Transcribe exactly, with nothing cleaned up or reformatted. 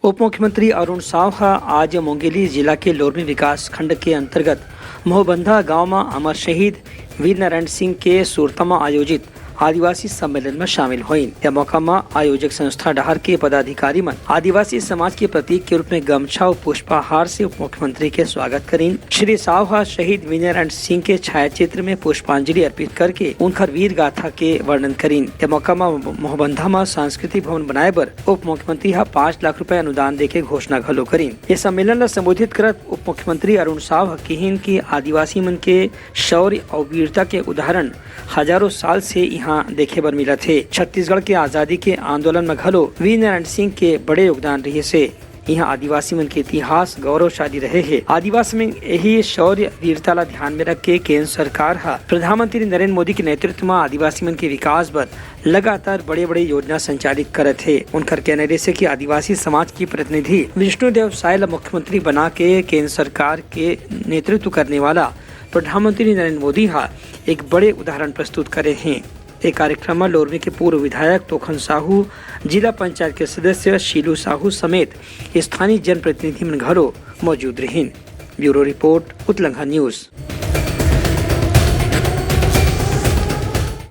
उप मुख्यमंत्री अरुण साव ह आज मुंगेली जिला के लोरमी विकास खंड के अंतर्गत मोहबंधा गांव म अमर शहीद वीर नारायण सिंह के सुरता म आयोजित आदिवासी सम्मेलन म शामिल होइन। यह मौका म आयोजक संस्था डहार के पदाधिकारी मन आदिवासी समाज के प्रतीक के रूप में गमछा अउ पुष्पहार से उप मुख्यमंत्री के स्वागत करिन। श्री साव ह शहीद वीर नारायण सिंह के छायाचित्र में पुष्पांजलि अर्पित करके उनकर वीर गाथा के वर्णन करिन। यह मौका म मोहबंधा म सांस्कृतिक भवन बनाए बर उप मुख्यमंत्री ह पाँच लाख रुपए अनुदान देके घोषणा घलो करिन। ये सम्मेलन ल संबोधित करत उप मुख्यमंत्री अरुण साव ह किहिन कि आदिवासी मन के शौर्य अउ वीरता के उदाहरण हजारों साल से इहां देखे बर मिलत हे। छत्तीसगढ़ के आजादी के आंदोलन म घलो वीर नारायण सिंह के बड़े योगदान रहिस हे। इहां आदिवासी मन के इतिहास गौरवशाली रहे हे। आदिवासी मन यही शौर्य वीरता ला ध्यान में रख के केंद्र सरकार ह प्रधानमंत्री नरेंद्र मोदी के नेतृत्व म आदिवासी मन के विकास बर लगातार बड़े-बड़े योजना संचालित करत हे। उनकर कहना रहिस हे कि आदिवासी समाज के प्रतिनिधि विष्णुदेव साय ला मुख्यमंत्री बना के केंद्र सरकार के नेतृत्व करने वाला प्रधानमंत्री नरेंद्र मोदी ह एक बड़े उदाहरण प्रस्तुत करे हे। ए कार्यक्रम म लोरमी के पूर्व विधायक तोखन साहू, जिला पंचायत के सदस्य शीलू साहू समेत स्थानीय जनप्रतिनिधि मन घलो मौजूद रहिन। Bureau report, Utlangha news.